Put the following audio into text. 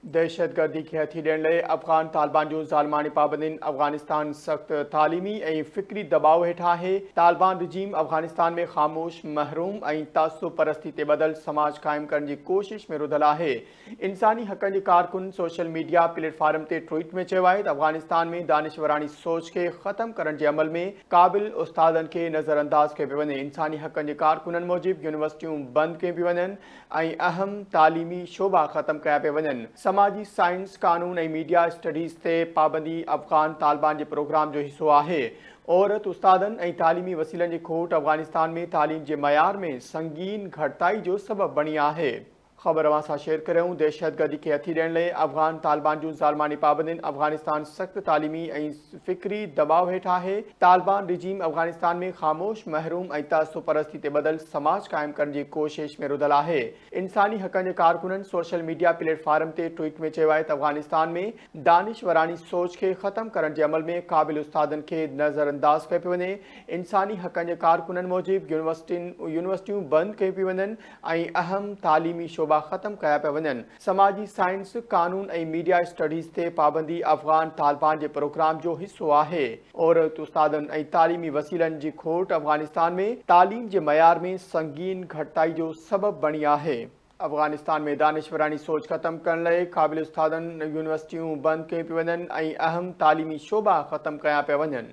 دهشتگردي کي هٿي ڏيڻ لئه افغان طالبان جون ظالماڻي پابندين، افغانستان سخت تعليمي ۽ فڪري دٻاء هيٺ آهي، طالبان رجيم افغانستان ۾ خاموش، محروم ۽ تعصب پرستي تي ٻڌل سماج قائم ڪرڻ جي ڪوشش ۾ رڌل آهي. انساني حقن جي ڪارڪن سوشل ميڊيا پليٽ فارم تي ٽوئيٽ ۾ چيو آهي ته افغانستان ۾ دانشوراڻي سوچ کي ختم ڪرڻ جي عمل ۾ قابل استادن کي نظرانداز ڪيو پيو وڃي، انساني حقن جي ڪارڪنن موجب يونيورسٽيون بند ڪيون پيون وڃن، ۽ اهم تعليمي شعبا ختم ڪيا پيا وڃن، سماجي سائنس، قانون ۽ ميڊيا اسٽڊيز تي پابندي افغان طالبان جي پروگرام جو حصو آهي، عورت استادن ۽ تعليمي وسيلن جي کوٽ افغانستان ۾ تعليم جي معيار ۾ سنگين گهٽتائي جو سبب بڻي آهي. خبر اوهان سان شيئر ڪريون دهشتگردي کي هٿي ڏيڻ لئه افغان طالبان جون ظالماڻي پابندين افغانستان سخت تعليمي ۽ فڪري دٻاء هيٺ آهي، طالبان رجيم افغانستان ۾ خاموش، محروم ۽ تعصب پرستي تي ٻڌل سماج قائم ڪرڻ جي ڪوشش ۾ رڌل آهي. انساني حقن جي ڪارڪنن سوشل ميڊيا پليٽ فارم تي ٽوئيٽ ۾ چيو آهي ته افغانستان ۾ دانشوراڻي سوچ کي ختم ڪرڻ جي عمل ۾ قابل استادن کي نظرانداز ڪيو پيو وڃي. انساني حقن جي ڪارڪنن موجب يونيورسٽيون بند ڪيون پيون وڃن ۽ اهم تعليمي شعبا ختم ڪيا پيا وڃن. سماجي سائنس، قانون ۽ ميڊيا اسٽڊيز تي پابندي افغان طالبان جي پروگرام جو حصو آهي. عورت استادن ۽ تعليمي وسيلن جي کوٽ افغانستان ۾ تعليم جي معيار ۾ سنگين گهٽتائي جو سبب بڻي آهي. افغانستان ۾ دانشوراڻي سوچ ختم ڪرڻ لئه قابل استادن يونيورسٽيون بند ڪيون پيون وڃن ۽ اهم تعليمي شعبا ختم ڪيا پيا وڃن.